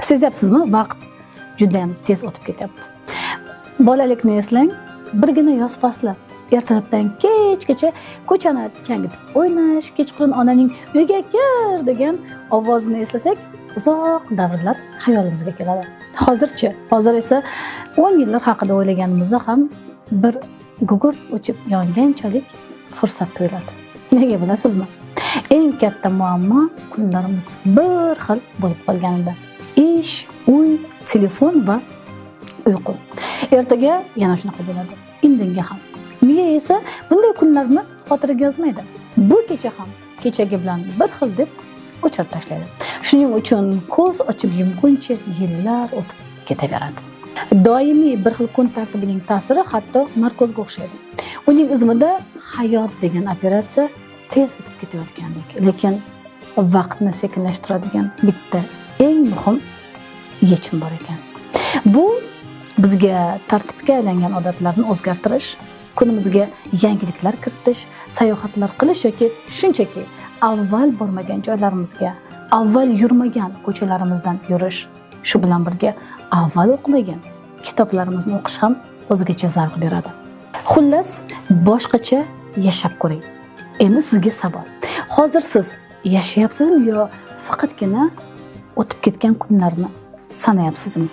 Sezyapsizmi, vaqt juda ham tez o'tib ketyapti. Bolalikni eslang, birgina yoz fasli. Ertalabdan kechgacha ko'chani changitib o'ynash, kechqurun onaning "uyga kir" degan ovozini eslasak, uzoq davrlar xayolimizga keladi. Hozirchi, hozir esa 10 yillar haqida o'ylaganimizda ham bir gugurt o'chib yonganchalik fursat tuyuladi. Nega bilasizmi? Eng katta muammo kunlarimiz bir xil bo'lib qolganida. Ish, uy, telefon va uyqu. Ertaga yana shunaqa bo'ladi. Indinga ham. Miya esa bunday kunlarni xotiraga yozmaydi. Bu kecha ham kechagi bilan bir xil deb o'chirib tashlaydi. Shuning uchun ko'z ochib yumguncha yillar o'tib ketaveradi. Doimiy bir xil kun tartibining ta'siri hatto narkozga o'xshaydi. Uning izmida hayot degan operatsiya tez o'tib ketayotgandek, lekin vaqtni sekinlashtiradigan bitta eng muhim yechim bor ekan. Bu bizga tartibga aylangan odatlarni o'zgartirish, kunimizga yangiliklar kiritish, sayohatlar qilish yoki shunchaki avval bormagan joylarimizga, avval yurmagan ko'chalarimizdan yurish, shu bilan birga avval o'qimagan kitoblarimizni o'qish ham o'zigacha zavq beradi. Xullas, boshqacha yashab ko'ring. Endi sizga savol. Hozir siz yashayapsizmi yo faqatgina o'tib ketgan kunlarni sanayapsizmi?